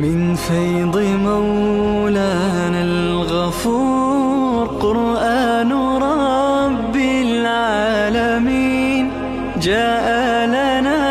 من فيض مولانا الغفور. قرآن رب العالمين جاء لنا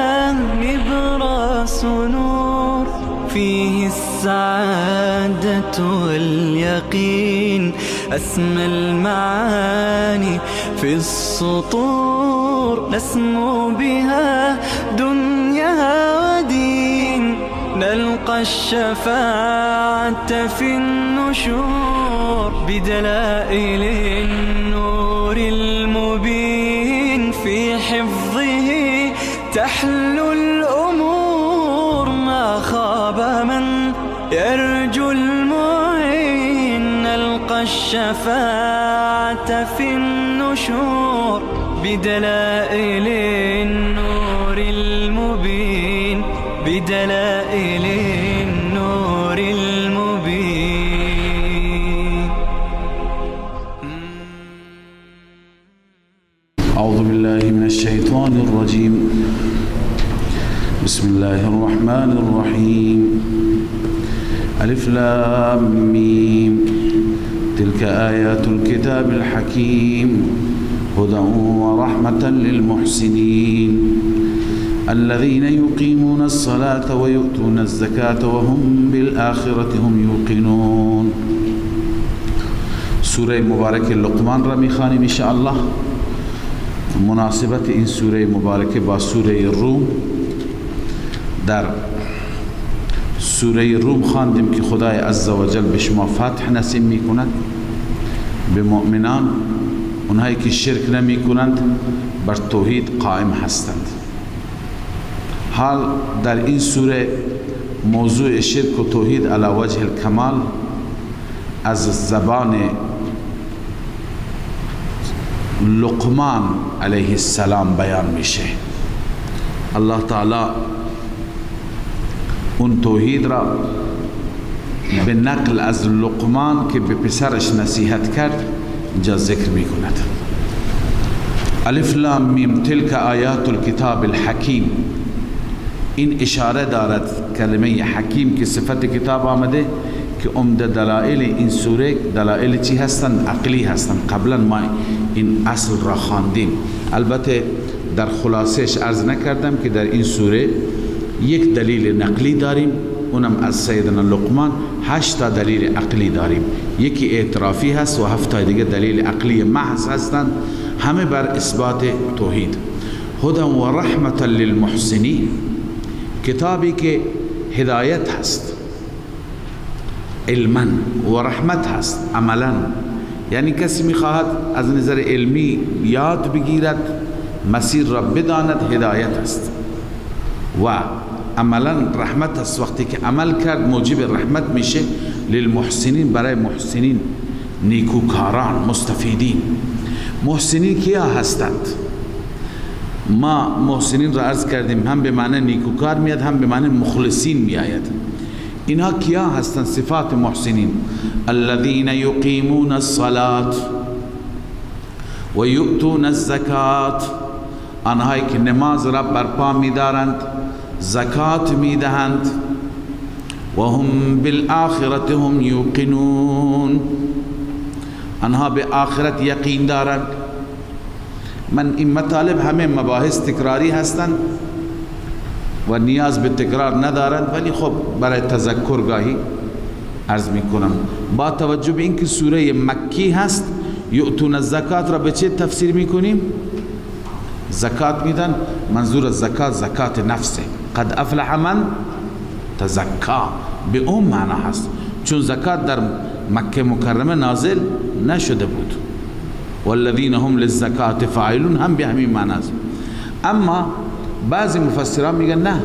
نبراس نور، فيه السعادة واليقين، أسمى المعاني في السطور، نسمو بها دنيا ودين، نلقى الشفاعة في النشور، بدلائل النور المبين، في حفظه تحلو الأمور، ما خاب من يرجو المعين، نلقى الشفاعة في النشور، بدلائل النور المبين، بدلائل النور المبين. أعوذ بالله من الشيطان الرجيم. بسم الله الرحمن الرحيم. ألف لام ميم، تلك آيات الكتاب الحكيم، هدى ورحمة للمحسنين، الذين يقيمون الصلاة ويؤتون الزكاة وهم بالآخرة هم يوقنون. سوره مبارک لقمان را میخوانیم انشاءالله. مناسبت این سوره مبارکه با سوره روم، در سوره روم خواندیم که خدای عزوجل به شما فتح نصیب میکند، به مؤمنان، اونهایی که شرک نمی کنند، بر توحید قائم هستند. حال در این سوره موضوع شرک و توحید علی وجه الکمال از زبان لقمان علیه السلام بیان میشه. الله تعالی اون توحید را به نقل از لقمان که به پسرش نصیحت کرد اینجا ذکر میکند. الف لام میم، تلک آیات الکتاب الحکیم. این اشاره دارد کلمه حکیم که صفت کتاب آمده که عمده دلائل این سوره دلائل چی هستند؟ عقلی هستند. قبلا ما این اصل را خواندیم. البته در خلاصش عرض نکردم که در این سوره یک دلیل نقلی داریم، اونم از سیدنا لقمان. 8 تا دلیل عقلی داریم، یکی اعترافی هست و 7 تا دیگه دلیل عقلی محض هستند، همه بر اثبات توحید. هدى و رحمة للمحسنین، کتابی که هدایت هست علما و رحمت هست عملا، یعنی کسی میخواهد از نظر علمی یاد بگیرد، مسیر را بداند، هدایت است، و عملا رحمت است. وقتی که عمل کرد موجب رحمت میشه للمحسنین، برای محسنین، نیکوکاران، مستفیدین. محسنین کیا هستند؟ ما محسنین را عرض کردیم هم به معنی نیکوکار میاد، هم به معنی مخلصین میآید. اینها کیا هستند؟ صفات محسنین: الذين يقيمون الصلاة و یؤتون الزکات، آنهایی که نماز را برپا میدارند، زکات میدهند، و هم بالآخرة هم یوقنون، آنها به آخرت یقین دارند. من این مطالب همه مباحث تکراری هستند و نیاز به تکرار ندارند، ولی خب برای تذکر گاهی عرض میکنم. با توجه به اینکه سوره مکی هست، یؤتون الزکات را به چه تفسیر میکنیم؟ زکات میدن، منظور از زکات زکات نفسه. قد افلح من تزکا، به اون معنا هست، چون زکات در مکه مکرمه نازل نشده بود. والذین هم للزکات فاعلون هم به همین معنی است. اما بعضی مفسران میگن نه،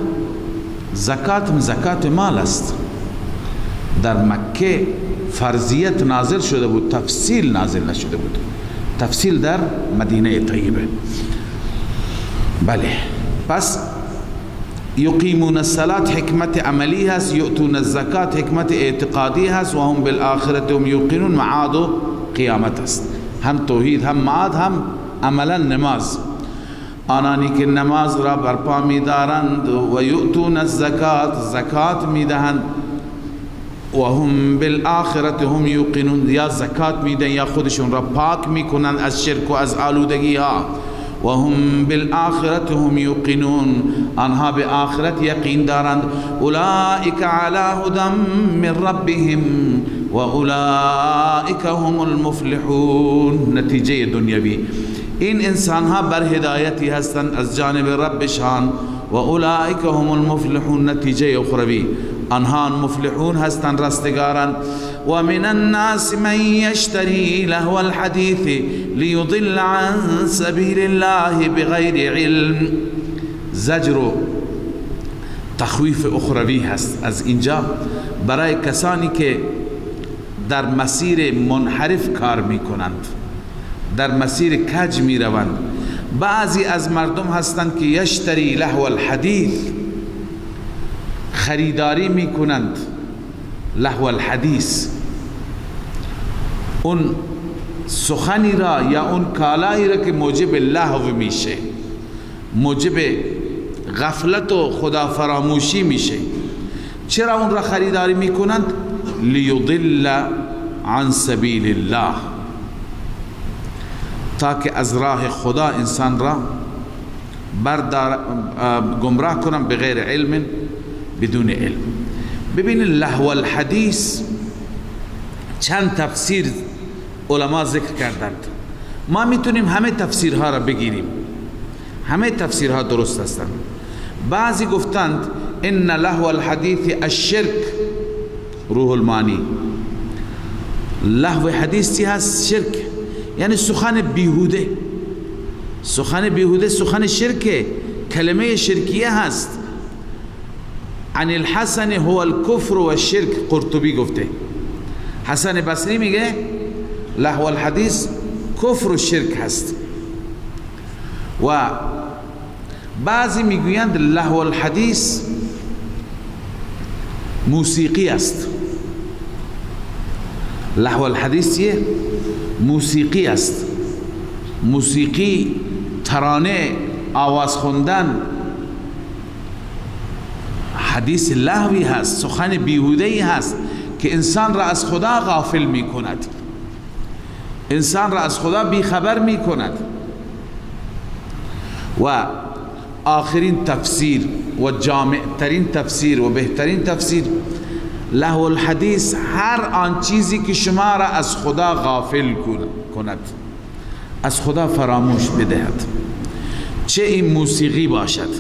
زکات زکات مال است. در مکه فرضیت نازل شده بود، تفصیل نازل نشده بود. تفصیل در مدینه طیبه. بله، پس یقیمون الصلاة حکمت عملی هست، یؤتون الزکات حکمت اعتقادی هست، و هم بالآخرة هم یوقنون، معاد و قیامت است. هم توحید، هم معاد، هم عملا نماز. آنانی که نماز را برپا می‌دارند و یؤتون الزکات، زکات می‌دهند. و هم بالآخرة هم یوقنون، یا زکات میدن یا خودشون را پاک میکنن از شرک و از آلودگی ها. و هم بالآخرة هم یوقنون، آنها به آخرت یقین دارند. اولئک علی هدى من ربهم و اولئک هم المفلحون. نتیجه دنیوی این انسان ها بر هدایتی هستند از جانب ربشان، و اولئک هم المفلحون، نتیجه اخروی آنها مفلحون هستند، رستگارند. و من الناس من یشتری لهو الحدیث لیضل عن سبیل الله بغیر علم. زجر و تخویف اخروی هست از اینجا برای کسانی که در مسیر منحرف کار میکنند، در مسیر کج میروند. بعضی از مردم هستند که یشتری لهو الحدیث، خریداری میکنند لهو الحدیث، اون سخنی را یا اون کالایی را که موجب لهو میشه، موجب غفلت و خدا فراموشی میشه. چرا اون را خریداری میکنند؟ لیضل عن سبیل الله، تا که از راه خدا انسان را بردار گمراه کنن بغیر علم، بدون علم. ببینید لهو الحدیث چند تفسیر علما ذکر کردند. ما میتونیم همه تفسیرها را بگیریم، همه تفسیرها درست هستند. بعضی گفتند ان لهو الحدیث الشرک، روح المعانی. لهو حدیث چی هست؟ شرک، یعنی سخن بیهوده. سخن بیهوده سخن شرکه، کلمه شرکیه هست. عن الحسن هو الكفر والشرک، قرطبی گفته. حسن بصری میگه لهو الحدیث کفر و شرک هست. و بعضی میگویند لهو الحدیث موسیقی است. لهو الحدیث چیه؟ موسیقی است. موسیقی، ترانه، آواز خواندن، حدیث لهوی هست، سخن بیهوده‌ای هست که انسان را از خدا غافل می کند، انسان را از خدا بیخبر می کند. و آخرین تفسیر و جامع ترین تفسیر و بهترین تفسیر لهو الحدیث، هر آن چیزی که شما را از خدا غافل کند، از خدا فراموش بدهد، چه این موسیقی باشد،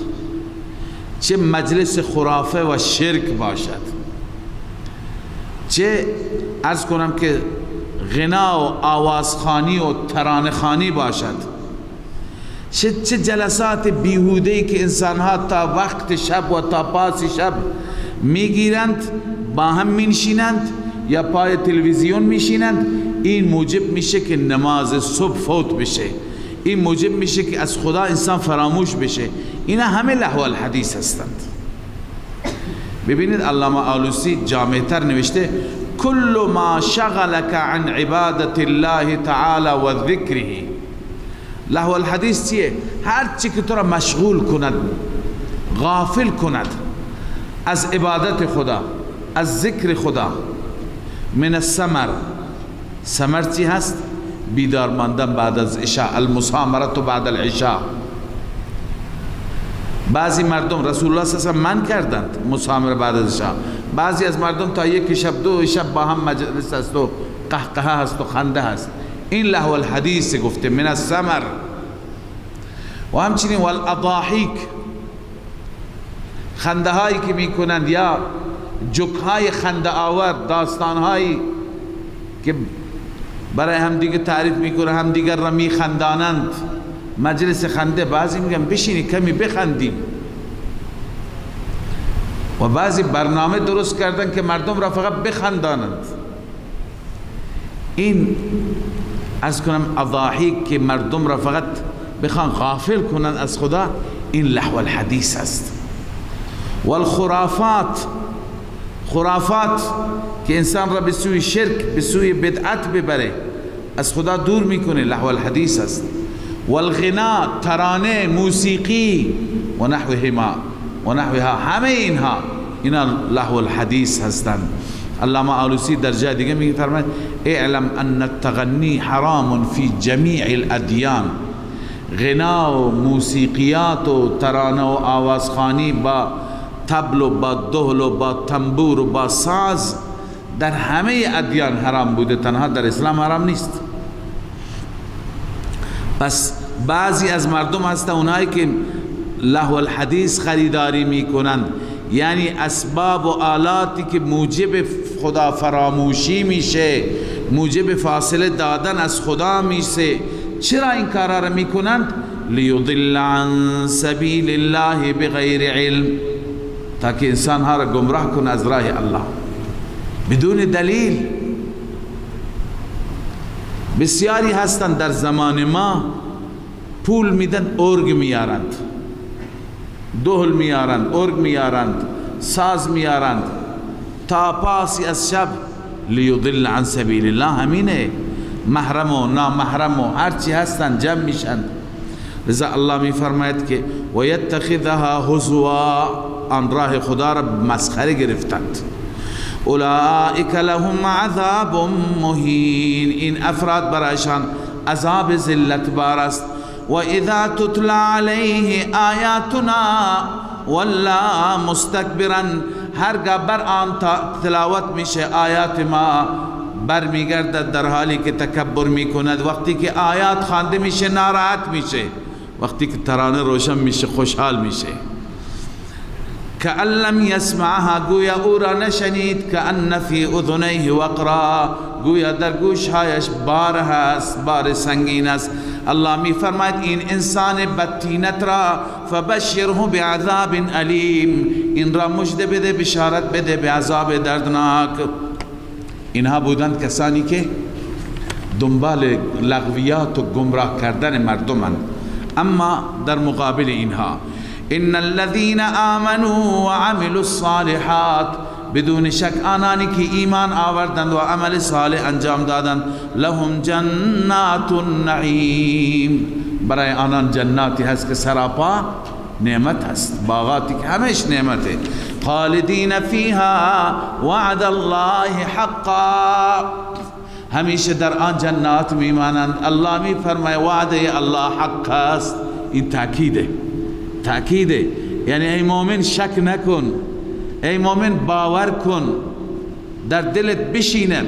چه مجلس خرافه و شرک باشد، چه عرض کنم که غنا و آوازخوانی و ترانه خوانی باشد، چه جلسات بیهوده‌ای که انسانها تا وقت شب و تا پاس شب میگیرند، با هم مینشینند یا پای تلویزیون میشینند. این موجب میشه که نماز صبح فوت بشه، این موجب میشه که از خدا انسان فراموش بشه. اینا همه لهو الحدیث هستند. ببینید علامه آلوسی جامع‌تر نوشته کل ما شغلك عن عبادت الله تعالی و ذکره. لهو الحدیث چیه؟ هر چی که تو را مشغول کند، غافل کند از عبادت خدا، از ذکر خدا. من السمر، سمر چی هست؟ بیدار ماندن بعد از عشاء، المسامرة بعد العشاء. بعضی مردم رسول الله صلی الله علیه و من کردند مسامره بعد از عشاء. بعضی از مردم تا یک شب دو شب با هم مجلس است و قهقهه هست و خنده هست. این لهو الحدیث گفته من السمر. و همچنین والاضاحیک، خنده هایی که میکنند یا جوک های خنده آور، داستان هایی که برای همدیگه تعریف میکنه، همدیگر را میخندانند، مجلس خنده. بعضی میگن بشینی کمی بخندیم، و بعضی برنامه درست کردن که مردم را فقط بخندانند. این از کنم اضاحی که مردم را فقط بخوان غافل کنند از خدا، این لهو الحدیث است. والخرافات، خرافات که انسان را به سوی شرک، به سوی بدعت ببره، از خدا دور میکنه، لهو الحدیث است. والغنا، ترانه، موسیقی و نحوهما و نحوها، همه اینها اینا لهو الحدیث هستند. علامه آلوسی در جای دیگه میفرماید اعلم ان التغنی حرام فی جمیع الادیان. غنا و موسیقیات و ترانه و آوازخوانی با طبل و با دهل و با تنبور و با ساز در همه ادیان حرام بوده، تنها در اسلام حرام نیست. پس بعضی از مردم هستند اونایی که لهو الحدیث خریداری میکنند، یعنی اسباب و آلاتی که موجب خدا فراموشی میشه، موجب فاصله دادن از خدا میشه. چرا این کارا را میکنند؟ لیضل عن سبیل الله بغیر علم، تاکه انسان ها را گمراه کنه از راه الله بدون دلیل. بسیاری هستند در زمان ما پول میدن ارگ میارند، دهل میارند، ارگ میارند، ساز میارند تا پاسی از شب. لیضل عن سبیل الله همینه، محرم و نامحرم و هرچی هستند جمع میشند. لذا الله میفرماید که و یتخذها هزوا، آن راه خدا را مسخره گرفتند. اولئک لهم عذاب مهین، این افراد برایشان عذاب ذلت بار است. و اذا تتلى علیه آیاتنا ولا مستکبرا، هرگاه بر آن تلاوت میشه آیات ما برمیگردد در حالی که تکبر میکند. وقتی که آیات خوانده میشه ناراحت میشه، وقتی که ترانه روشن میشه خوشحال میشه. کأن لم یسمعها، گویا او را نشنید. کأن فی اذنیه وقرا، گویا در گوشهایش بار هست، بار سنگین است. الله می فرماید این انسان بدطینت را فبشره بعذاب الیم، این را مژده بده، بشارت بده به عذاب دردناک. اینها بودند کسانی که دنبال لغویات و گمراه کردن مردمند. اما در مقابل اینها ان الذين آمنوا وعملوا الصالحات، بدون شک آنانی که ایمان آوردند و عمل صالح انجام دادند، لهم جنات النعیم، برای آنان جناتی هست که سراپا نعمت هست، باغاتی که همیش نعمته. خالدین فیها وعد الله حقا، همیشه در آن جنات میمانند. الله میفرماید وعده الله حق است. این تاکیده، تاکیده، یعنی ای مؤمن شک نکن، ای مؤمن باور کن، در دلت بشیند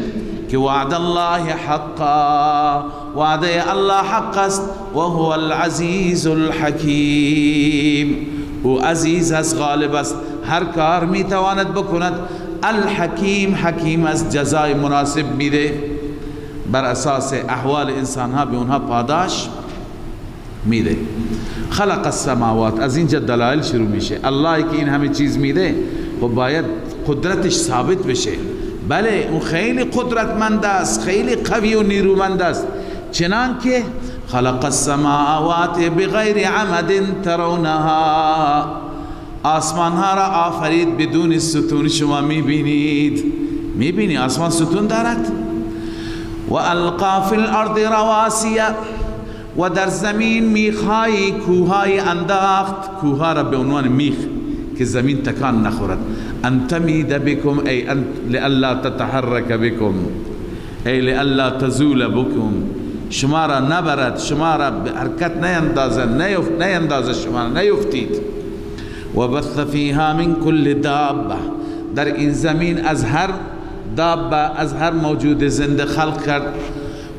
که وعد الله حقا، وعده الله حق است. و هو العزیز الحکیم، او عزیز است، غالب است، هر کار میتواند بکند. الحکیم، حکیم است، جزای مناسب میده، بر اساس احوال انسان ها به اونها پاداش میده. خلق السماوات، از اینجا دلایل شروع میشه. الله که این همه چیز میده، خب باید قدرتش ثابت بشه. بله اون خیلی قدرتمند است، خیلی قوی و نیرومند است، چنان که خلق السماوات بغیر عمد ترونها، آسمان ها را آفرید بدون ستون. شما میبینید، میبینی آسمان ستون دارد. و القا فی الارض رواسی، و در زمین میخهای کوههای انداخت، کوها را به عنوان میخ که زمین تکان نخورد. ان تمید بكم، ای ان لئلا تتحرک بكم، ای لئلا تزول بكم، شما را نبرد، شما را به حرکت نیندازد، نیندازد شما را، نیفتید. و بث فیها من کل دابه، در این زمین از هر دابه، از هر موجود زنده خلق کرد.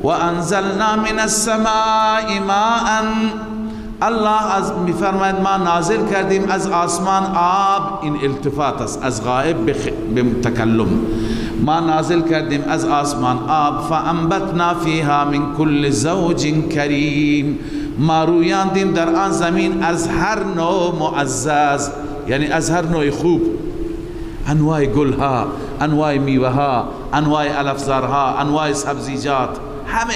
و انزلنا من السماء ماء، الله از میفرماید ما نازل کردیم از آسمان آب. این التفات است از غائب به تکلم. ما نازل کردیم از آسمان آب. فانبتنا فیها من کل زوج کریم، ما رویاندیم در آن زمین از هر نوع معزز، یعنی از هر نوع خوب، انواع گلها، انواع میوه‌ها، انواع علفزارها، انواع سبزیجات، همه.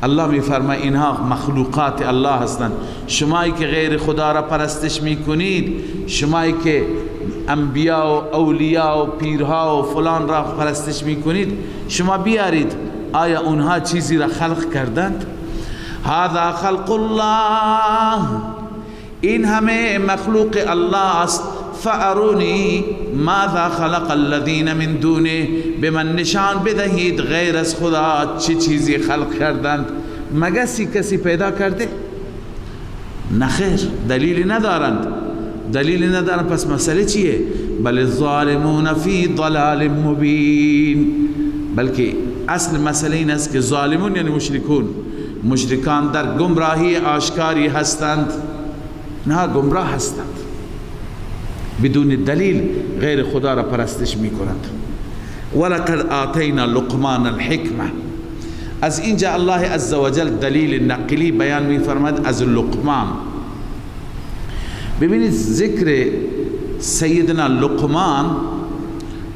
الله میفرماید اینها مخلوقات الله هستند. شمایی که غیر خدا را پرستش میکنید، شمایی که انبیا و اولیا و پیرها و فلان را پرستش میکنید، شما بیارید آیا اونها چیزی را خلق کردند؟ هذا خلق الله، این همه مخلوق الله است. فارونی ماذا خلق الذین من دونه، به من نشان بدهید غیر از خدا چه چیزی خلق کردند. مگسی کسی پیدا کرده؟ نخیر، دلیلی ندارند، دلیلی ندارند. پس مسئله چیه؟ بل الظالمون فی ضلال مبین، بلکه اصل مسئله این است که ظالمون یعنی مشرکون، مشرکان در گمراهی آشکاری هستند، نه گمراه هستند، بدون دلیل غیر خدا را پرستش میکنند. ولقد آتینا لقمان الحکمه. از اینجا الله عزوجل دلیل نقلی بیان میفرماد از لقمان. ببینید ذکر سیدنا لقمان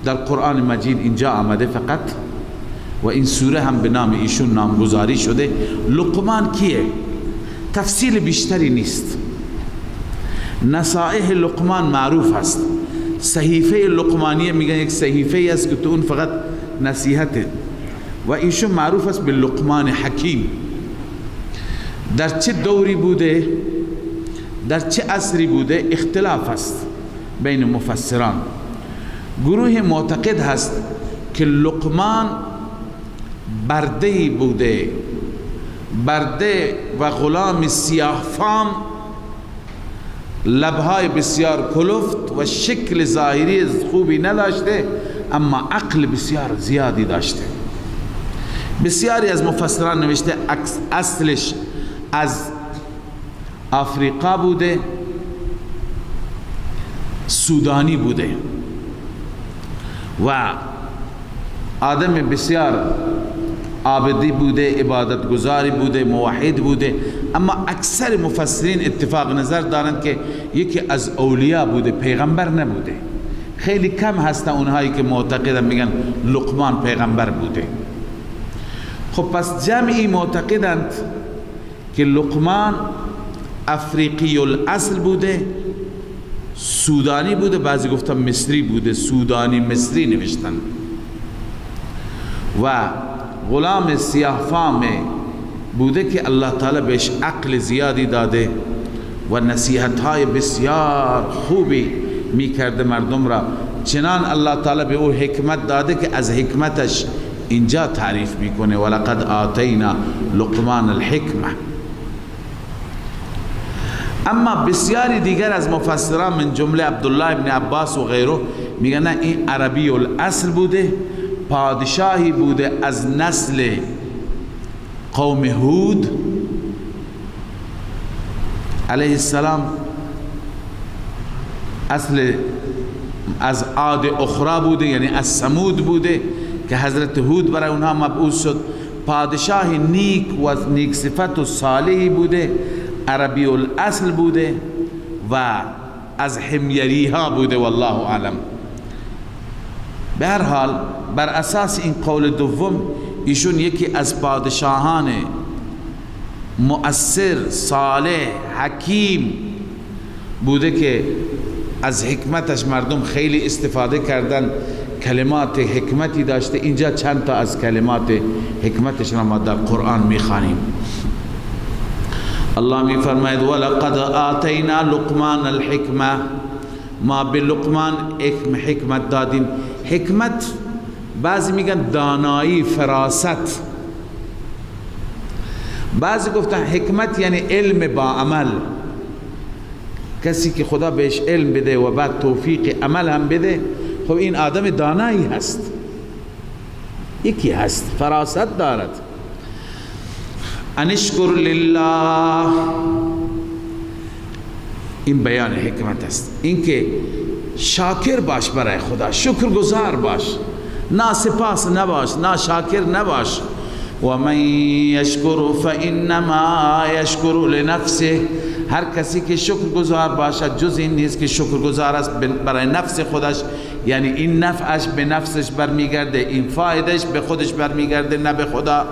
در قرآن مجید اینجا آمده فقط، و این سوره هم به نام ایشون نامگذاری شده. لقمان کیه؟ تفصیل بیشتری نیست. نصائح لقمان معروف است. صحیفه لقمانیه میگن یک صحیفه است که تو اون فقط نصیحته، و ایشون معروف است به لقمان حکیم. در چه دوری بوده، در چه عصری بوده، اختلاف است بین مفسران. گروه معتقد هست که لقمان برده بوده، برده و غلام سیاه فام، لبهای بسیار کلفت و شکل ظاهری خوبی نداشته، اما عقل بسیار زیادی داشته. بسیاری از مفسران نوشته اصلش از آفریقا بوده، سودانی بوده و آدم بسیار عابدی بوده، عبادت گزاری بوده، موحد بوده. اما اکثر مفسرین اتفاق نظر دارند که یکی از اولیا بوده، پیغمبر نبوده. خیلی کم هستن اونهایی که معتقدن میگن لقمان پیغمبر بوده. خب پس جمعی معتقدند که لقمان افریقی الاصل بوده، سودانی بوده، بعضی گفتن مصری بوده، سودانی مصری نوشتن، و غلام سیاه فام بوده که الله تعالی بهش عقل زیادی داده و نصیحت های بسیار خوبی میکرده مردم را. چنان الله تعالی به او حکمت داده که از حکمتش اینجا تعریف میکنه، ولقد آتینا لقمان الحکمه. اما بسیاری دیگر از مفسران من جمله عبدالله ابن عباس و غیره میگن نه، این عربی الاصل بوده، پادشاهی بوده از نسل قوم هود علیه السلام، اصل از عاد اخرى بوده، یعنی از ثمود بوده که حضرت هود برای اونها مبعوث شد. پادشاه نیک و نیک صفت و صالحی بوده، عربی الاصل بوده و از حمیری ها بوده، والله اعلم. به هر حال بر اساس این قول دوم ایشون یکی از پادشاهان مؤثر، صالح، حکیم بوده که از حکمتش مردم خیلی استفاده کردن، کلمات حکمتی داشته. اینجا چند تا از کلمات حکمتش را ما در قرآن میخوانیم. الله میفرماید ولقد آتینا لقمان الحکمه، ما به لقمان حکمت دادیم. حکمت بعضی میگن دانایی، فراست، بعضی گفتن حکمت یعنی علم با عمل، کسی که خدا بهش علم بده و بعد توفیق عمل هم بده، خب این آدم دانایی هست، یکی هست، فراست دارد. انشکر لله، این بیان حکمت است، اینکه شاکر باش برای خدا، شکر گزار باش، نا سپاس نباش، نا شاکر نباش. و من یشکر فانما یشکر لنفسه، هر کسی که شکر گزار باشد جز این نیست که شکر گزار است برای نفس خودش، یعنی این نفعش به نفسش برمیگرده، این فایدهش به خودش برمیگرده نه به خدا.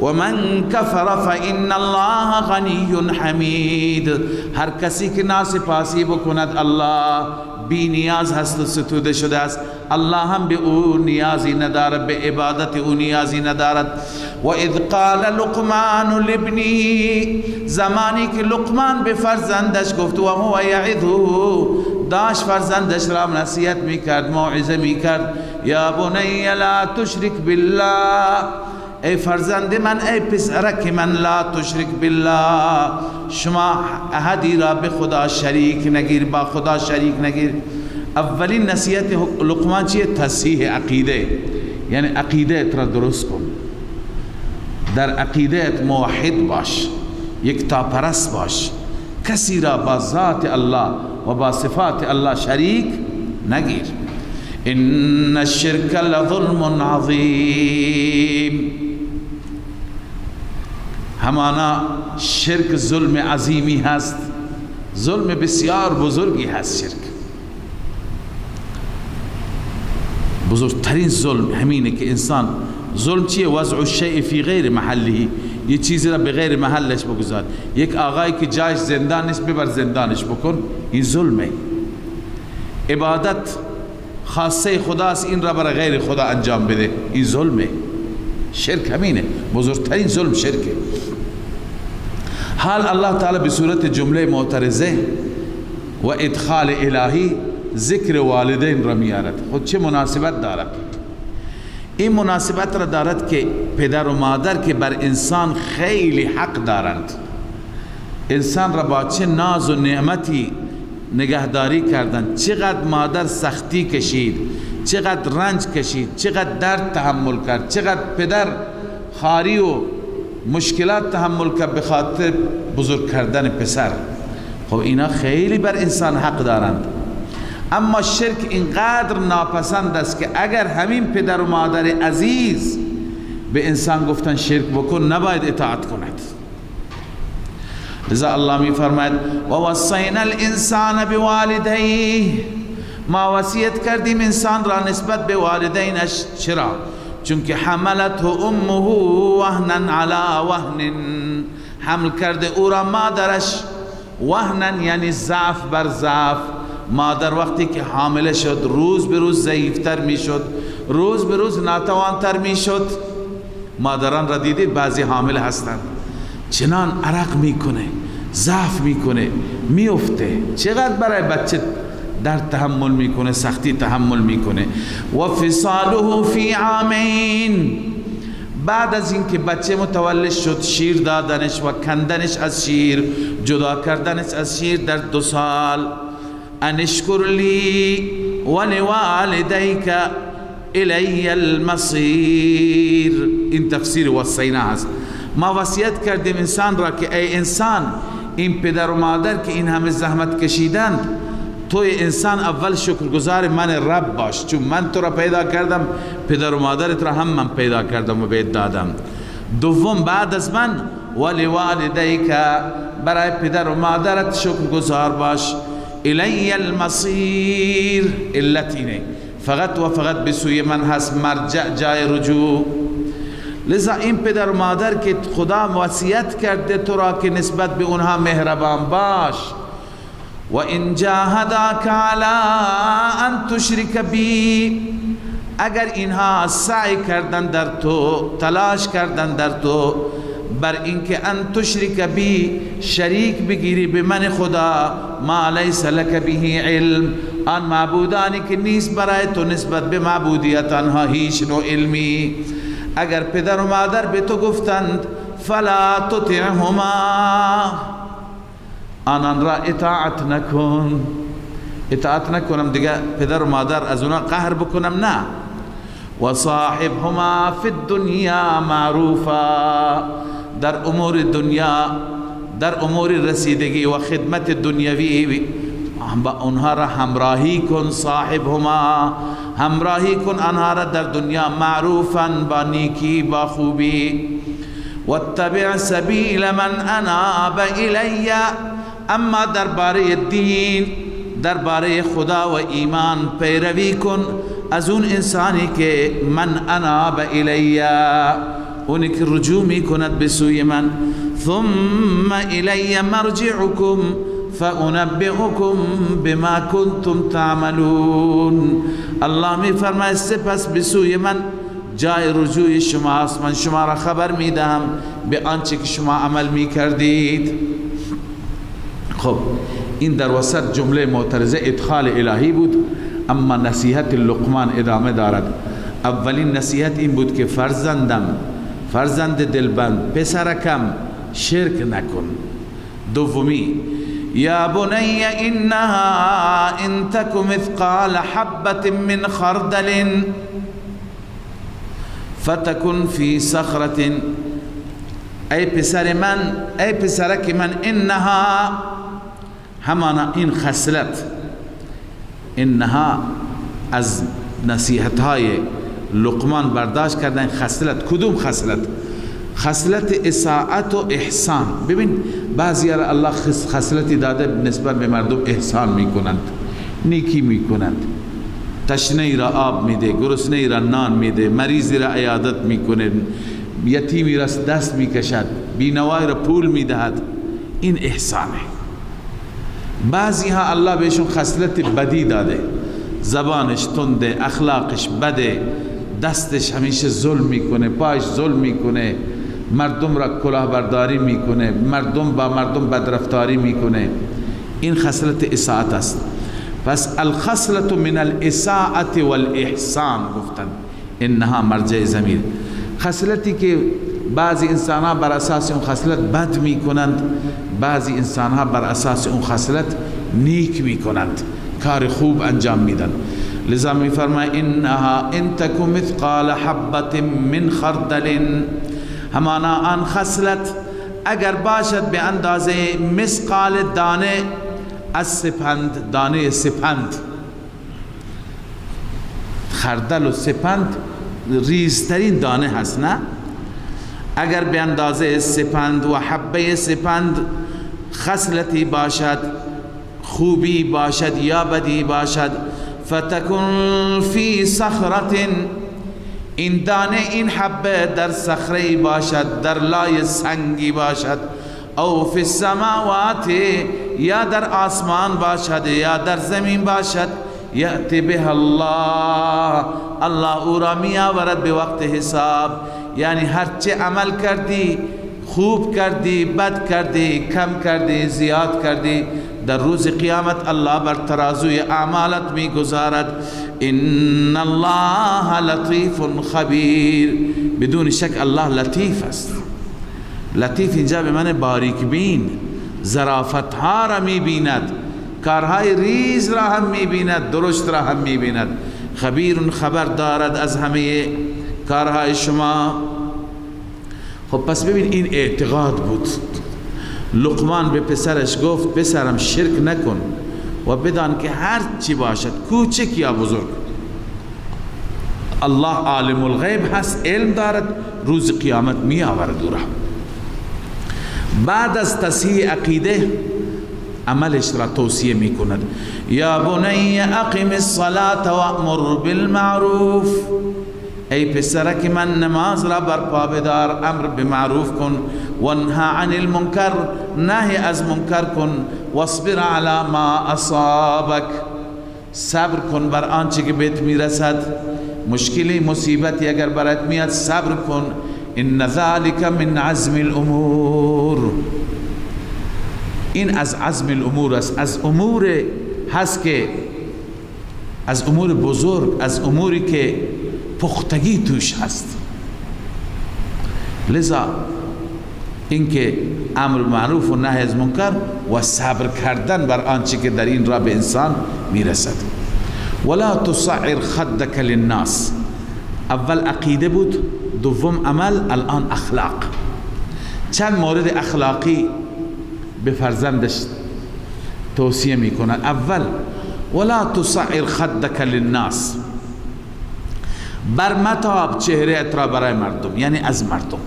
و من کفر فان الله غنی حمید، هر کسی که ناسپاسی بکند الله بی نیاز هست و ستوده شده است، الله هم به او نیازی ندارد، به عبادت او نیازی ندارد. و اذ قال لقمان لابنه، زمانی که لقمان به فرزندش گفت، و هو یعظه، داشت فرزندش را نصیحت میکرد، موعظه میکرد، یا بنی لا تشرک بالله، ای فرزند من، ای پسرک من، لا تشرک بالله، شما احدی را به خدا شریک نگیر، با خدا شریک نگیر. اولین نصیحت لقمان چیه؟ تصحیح عقیده، یعنی عقیده را درست کن، در عقیده موحد باش، یکتاپرست باش، کسی را با ذات الله و با صفات الله شریک نگیر. ان الشرک لظلم عظیم، همانا شرک ظلم عظیمی هست، ظلم بسیار بزرگی هست. شرک بزرگترین ظلم همینه که انسان، ظلم چیه؟ وضع الشیء فی غیر محله، یه چیزی را به غیر محلش بگذار. یک آقایی که جایش زندان نیست ببر زندانش بکن، این ظلمه. عبادت خاصه خداست، این را برای غیر خدا انجام بده، این ظلمه. شرک همینه، بزرگترین ظلم شرکه. حال الله تعالی به صورت جمله معترضه و ادخال الهی ذکر والدین را میارد. خود چه مناسبت دارد؟ این مناسبت را دارد که پدر و مادر که بر انسان خیلی حق دارند، انسان را با چه ناز و نعمتی نگهداری کردند، چقدر مادر سختی کشید، چقدر رنج کشید، چقدر درد تحمل کرد، چقدر پدر خاری و مشکلات تحمل کرد به خاطر بزرگ کردن پسر. خب اینا خیلی بر انسان حق دارند. اما شرک اینقدر ناپسند است که اگر همین پدر و مادر عزیز به انسان گفتن شرک بکن، نباید اطاعت کند. لذا الله می فرماید و وصینا الانسان بوالدیه، ما وصیت کردیم انسان را نسبت به والدینش. چرا؟ چون که حملته امه وهنا علی وهن، حمل کرده او را مادرش، وهنا یعنی ضعف بر ضعف. مادر وقتی که حامله شد روز به روز ضعیفتر میشد، روز به روز ناتوانتر میشد. مادران را دیدید بعضی حامل هستند چنان عرق میکنه، ضعف میکنه، میفته، چقدر برای بچه درد تحمل میکنه، سختی تحمل میکنه. و فصاله فی عامین، بعد از اینکه بچه متولد شد شیر دادنش و کندنش از شیر، جدا کردنش از شیر در 2 سال. ان اشکر لی ولوالدیک الی المصیر، این تفسیر وصینا هست. ما وصیت کردیم انسان را که ای انسان، این پدر و مادر که این همه زحمت کشیدند، توی انسان اول شکرگزار من رب باش، چون من تو را پیدا کردم، پدر و مادرت را هم من پیدا کردم و بهت دادم. دوم بعد از من ولوالدیک، برای پدر و مادرت شکرگزار باش. الی المصیر، علت اینه، فقط و فقط به سوی من هست مرجع، جای رجوع. لذا این پدر و مادر که خدا وصیت کرده تو را که نسبت به اونها مهربان باش، و ان جاهداک علی ان تشرک بی، اگر اینها سعی کردن در تو، تلاش کردن در تو بر اینکه ان تشرک بی، شریک بگیری به من خدا، ما لیس لک به علم، آن معبودانی که نیست برای تو نسبت به معبودیت آنها هیچ نوع علمی. اگر پدر و مادر به تو گفتند فلا تطعهما، آنان را اطاعت نکن. اطاعت نکنم دیگه پدر و مادر از اونا قهر بکنم، نه. و صاحبهما فی الدنیا معروفا، در امور دنیا، در امور رسیدگی و خدمت دنیوی با آنها را همراهی کن. صاحبهما، همراهی کن آنها را در دنیا، معروفا، با نیکی، با خوبی. واتبع سبیل من اناب الی، اما درباره دین، درباره خدا و ایمان پیروی کن از اون انسانی که من اناب الی، اونی که رجوع می کند به سوی من. ثم الی مرجعکم فانبئکم بما کنتم تعملون، الله می فرماید سپس به سوی من جای رجوع شماست، من شما را خبر می دهم به آنچه که شما عمل می کردید. خب این در وسط جمله معترضه ادخال الهی بود، اما نصیحت لقمان ادامه دارد. اولین نصیحت این بود که فرزندم، فرزند دلبند، پسرکم، شرک نکن. دومی، یا بنی انها ان تک مثقال حبة من خردل فتکن فی صخرة. ای پسر من، ای پسرک من، انها همانا این خصلت، انها از نصیحت های لقمان برداشت کردن. خصلت، کدوم خصلت؟ خصلت اساءت و احسان. ببین بعضی را الله خصلتی داده نسبت به مردم احسان میکنند، نیکی میکنند، تشنه را آب میده، گرسنه را نان میده، مریضی را عیادت میکنه، یتیمی را دست میکشد، بینوای را پول میدهد. این احسانه. بعضی ها الله بهشون خصلت بدی داده، زبانش تنده، اخلاقش بده، دستش همیشه ظلم میکنه، پاش ظلم میکنه، مردم را کلاهبرداری میکنه، مردم با مردم بدرفتاری میکنه. این خصلت اساءت است. پس الخصلت من الاساءت والاحسان گفتن، انها مرجع ضمیر. خصلتی که بعضی انسان ها بر اساس اون خصلت بد میکنند، بعضی انسان ها بر اساس اون خصلت نیک میکنند، کار خوب انجام میدن. لذا میفرماید انها ان تک مثقال حبة من خردل، همانا آن خصلت اگر باشد به اندازه مثقال دانه از سپند، دانه سپند، خردل و سپند ریزترین دانه هست نه؟ اگر به اندازه سپند و حبه سپند خصلتی باشد، خوبی باشد یا بدی باشد، فتکن فی صخرة، این دانه این حبه در صخره باشد، در لای سنگی باشد، او فی السماوات، یا در آسمان باشد یا در زمین باشد، یأتی بها الله، الله او را می آورد به وقت حساب. یعنی هرچه عمل کردی، خوب کردی، بد کردی، کم کردی، زیاد کردی، در روز قیامت الله بر ترازوی اعمالت میگذارد. ان الله لطیف خبیر. بدون شک الله لطیف است. لطیف اینجا به من باریک بین، ظرافت ها را میبیند، کارهای ریز را هم میبیند، درشت را هم میبیند. خبیر خبر دارد از همه کارهای شما. خب پس ببین این اعتقاد بود. لقمان به پسرش گفت پسرم شرک نکن و بدان که هر چی باشد، کوچک یا بزرگ، الله عالم الغیب هست، علم دارد، روز قیامت می آورد او را. بعد از تصحیح عقیده عملش را توصیه می کند. یا بنی اقم الصلاة وامر بالمعروف، ای پسرک من نماز را برپا بدار، امر به معروف کن، وانها عن المنکر، نهی از منکر کن، واصبر علی ما اصابک، صبر کن بر آنچه که بهت میرسد، مشکلی مصیبتی اگر برات میاد صبر کن. ان ذلک من عزم الامور، این از عزم الامور است، از امور هست که از امور بزرگ، از اموری که پختگی توش هست. لذا اینکه امر معروف و نهی از منکر و صبر کردن بر آنچه که در این راه به انسان میرسد. ولا تصعر خدک للناس، اول عقیده بود، دوم عمل، الان اخلاق. چند مورد اخلاقی به فرزندش توصیه میکنن. اول ولا تصعر خدک للناس، بر متاب چهره را برای مردم، یعنی از مردم،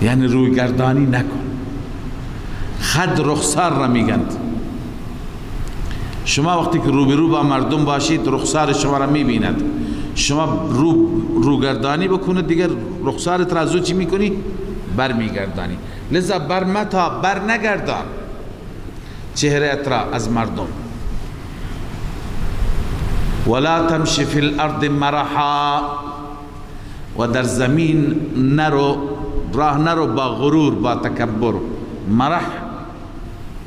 یعنی رویگردانی نکن. خد رخسار را میگند. شما وقتی که روبرو با مردم باشید رخسار شما را میبیند، شما روگردانی بکنید دیگر رخسارت را از او چی میکنی؟ بر میگردانی. لذا بر متاب، بر نگردان چهره را از مردم. ولا تمشی فی الارض مرحا، و در زمین نرو، راه نرو با غرور، با تکبر. مرح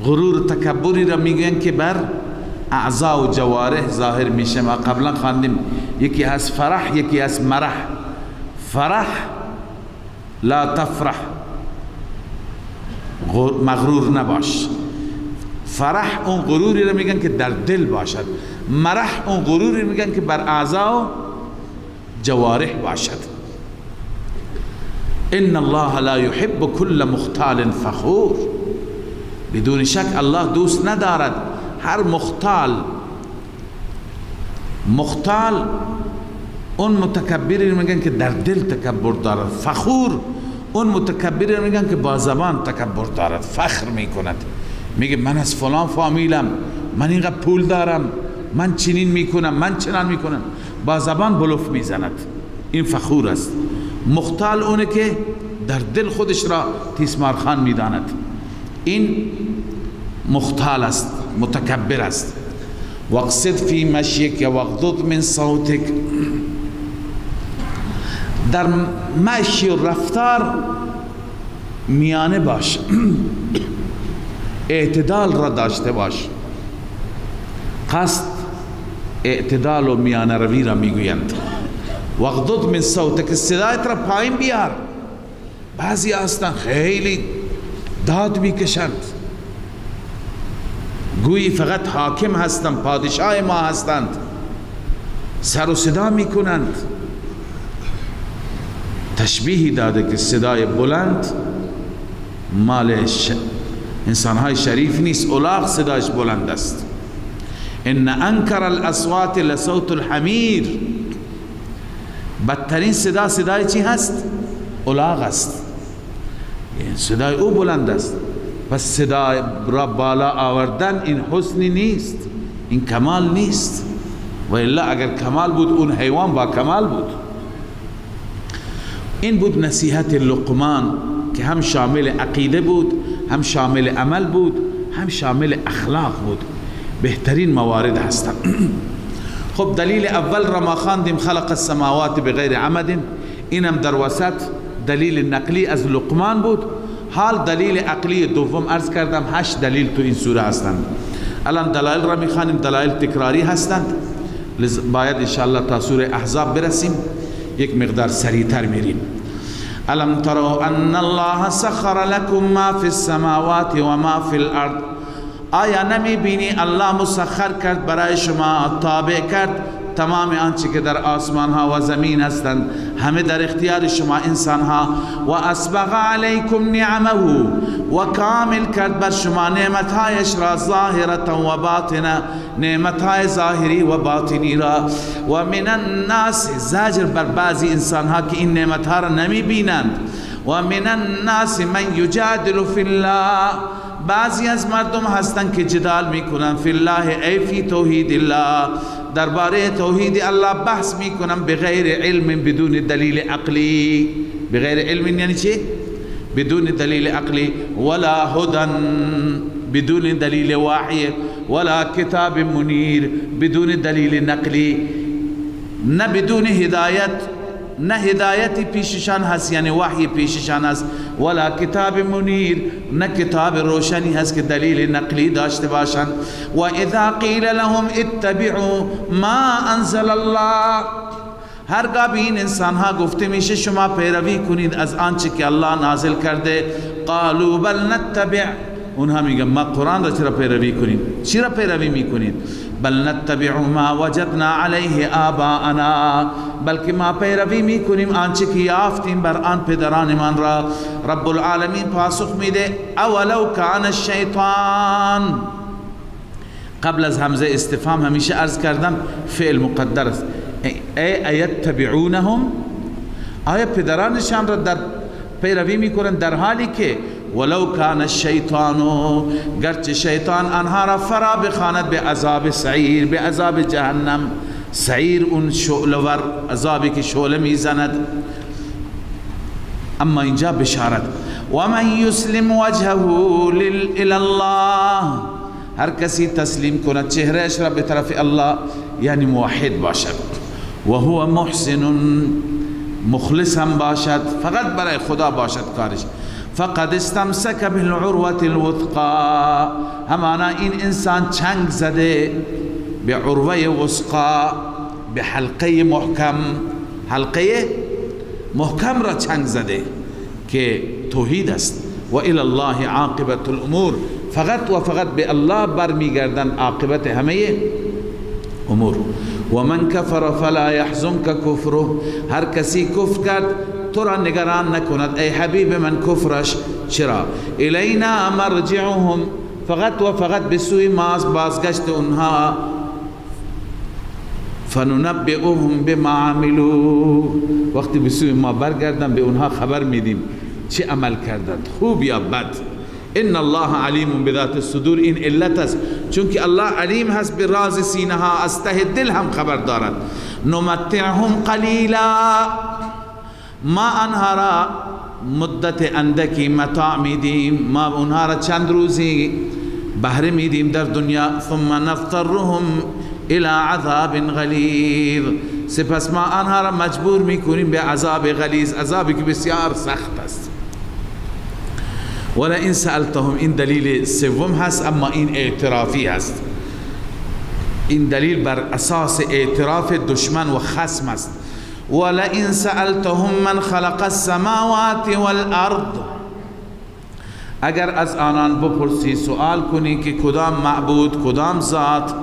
غرور تکبری را میگن که بر اعضا و جوارح ظاهر میشه. ما قبلا خواندیم یکی از فرح، یکی از مرح. فرح لا تفرح، مغرور نباش. فرح اون غروری را میگن که در دل باشد، مرح اون غروری میگن که بر اعضا و جوارح باشد. ان الله لا يحب كل مختال فخور. بدون شک الله دوست ندارد هر مختال. مختال اون متکبری میگن که در دل تکبر دارد، فخور اون متکبری میگن که با زبان تکبر دارد، فخر میکند، میگه من از فلان فامیلم، من اینقدر پول دارم، من چنین میکنم، من چنان میکنم، با زبان بلوف میزند، این فخور است. مختال اونه که در دل خودش را تیسمارخان میداند، این مختال است، متکبر است. واقصد فی مشیک واغضض من صوتک. در مشی و رفتار میانه باش، اعتدال را داشته باش. قصد اعتدال و میانه روی را میگویند. واغضض من صوتک، صدایت را پایین بیار. بعضی هستند خیلی داد میکشند، گویی فقط حاکم هستند، پادشاه ما هستند، سر و صدا میکنند. تشبیهی داده که صدای بلند مال انسانهای شریف نیست، الاغ صدایش بلند است. ان انکر الاصوات لصوت الحمیر. بدترین صدا صدای چی هست؟ الاغ است، صدای او بلند است. پس صدای را بالا آوردن این حسنی نیست، این کمال نیست، و الا اگر کمال بود اون حیوان با کمال بود. این بود نصیحت لقمان که هم شامل عقیده بود، هم شامل عمل بود، هم شامل اخلاق بود. بهترین موارد هستند. خب دلیل اول را ما خواندیم، خلق السماوات بغیر عمد. اینم در وسط دلیل نقلی از لقمان بود. حال دلیل عقلی دوم عرض کردم، 8 دلیل تو این سوره هستند. الان دلایل را میخوانیم، دلایل تکراری هستند، باید انشاءالله تا سوره احزاب برسیم، یک مقدار سریعتر میریم. الم تروا ان الله سخر لكم ما فی السماوات و ما فی الارض. آیا نمی بینی الله مسخر کرد برای شما، تابع کرد تمام آنچه که در آسمان ها و زمین هستند، همه در اختیار شما انسان ها. و اسبغ علیکم نعمه، و کامل کرد بر شما نعمتهایش را، ظاهرة و باطنه، نعمتهای ظاهری و باطنی را. و من الناس، زجر بر بعضی انسان ها که این نعمتها را نمی بینند. و من الناس من یجادل فی الله، بعضی از مردم هستند که جدال میکنن، فی الله ای فی توحید الله، درباره توحید الله بحث میکنن، بغیر علم، بدون دلیل عقلی. بغیر علم یعنی چی؟ بدون دلیل عقلی، ولا هدى، بدون دلیل وحی، ولا کتاب منیر، بدون دلیل نقلی، نه بدون هدایت، نه هدایت پیششان هست یعنی وحی پیششان هست، ولا کتاب منیر، نه کتاب روشنی هست که دلیل نقلی داشته باشند. و اذا قیل لهم اتبعوا ما انزل الله، هرگاه به این انسان ها گفته میشه شما پیروی کنید از آنچه که الله نازل کرده، قالوا بل نتبع، اونها میگن ما قرآن را چرا پیروی کنیم؟ چرا پیروی میکنید؟ بل نتبع ما وجدنا علیه آباءنا، بلکه ما پیروی میکنیم آنچه که یافتیم بر آن پدرانمان را. رب العالمین پاسخ میده اولو کان الشیطان. قبل از همزه استفهام همیشه عرض کردم فعل مقدر است. ای ایتبعونهم، آیا پدرانشان را در پیروی میکنند در حالی که ولو کان الشیطان، گرچه شیطان آنها را فرا بخواند به عذاب سعیر، به عذاب جهنم. سعیر اون شعله ور عذابی که شعله میزند. اما اینجا بشارت، و من یسلم وجهه الی الله، هر کسی تسلیم کند چهرهش را به طرف الله، یعنی موحد باشد، و هو محسن، مخلص هم باشد، فقط برای خدا باشد کارش، فقد استمسک بالعروة الوثقا، همانا این انسان چنگ زده به عروه وثقا، به حلقه محکم، حلقه محکم را چنگ زده که توحید است. و الی الله عاقبت الامور، فقط و فقط به الله برمیگردن عاقبت همه امور. و من کفر فلا یحزنک کفره، هر کسی کفر کرد تو را نگران نکند ای حبیب من کفرش. چرا؟ الینا مرجعهم، فقط و فقط به سوی ماست بازگشت اونها. فننبئهم بما عملوا، وقتی به سوی ما برگردن به اونها خبر میدیم چه عمل کردند، خوب یا بد. ان الله علیم بذات الصدور، این علت است، چون که الله علیم هست به راز سینه ها، از ته دل هم خبر دارد. نمتعهم قلیلا، ما آنها را مدت اندکی متاع میدیم، ما اونها را چند روزی بهره میدیم در دنیا. ثم نضطرهم الى عذاب غلیظ، سپس ما آنها را مجبور میکنیم به عذاب غلیظ، عذابی که بسیار سخت است. ولئن سألتهم، این دلیل سوم هست، اما این اعترافی هست، این دلیل بر اساس اعتراف دشمن و خصم است. ولئن سألتهم من خلق السماوات والارض، اگر از آنان بپرسی سوال کنی که کدام معبود، کدام ذات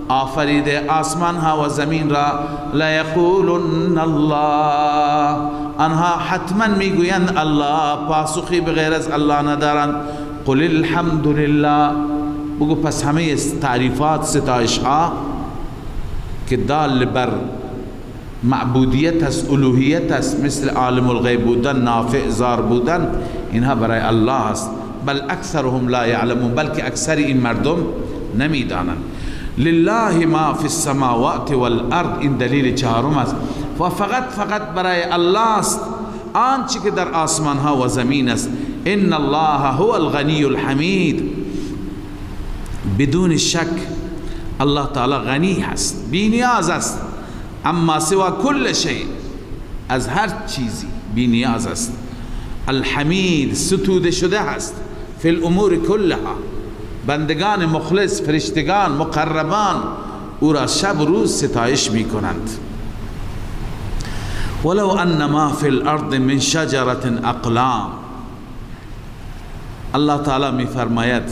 آفریده آسمان ها و زمین را، لیقولن الله، آنها حتما میگویند الله، پاسخی بغیر از الله ندارند. قل الحمد لله، بگو پس همه تعریفات ستایش ها که دال بر معبودیت است، الوهیت است، مثل عالم الغیب بودن، نافع زار بودن، اینها برای الله است. بل اکثرهم لا یعلمون، بلکه اکثر این مردم نمیدانند. لله ما فی السماوات والارض، این دلیل چهارم است. و فقط فقط برای الله است آنچه که در آسمان ها و زمین است. ان الله هو الغنی الحمید، بدون شک الله تعالی غنی هست، بی نیاز است، اما سوا کل شیء، از هر چیزی بی نیاز است. الحمید ستوده شده است فی الامور کلها، بندگان مخلص، فرشتگان، مقربان او را شب و روز ستایش می کنند. ولو ان ما فی الارض من شجرة اقلام، الله تعالی می فرماید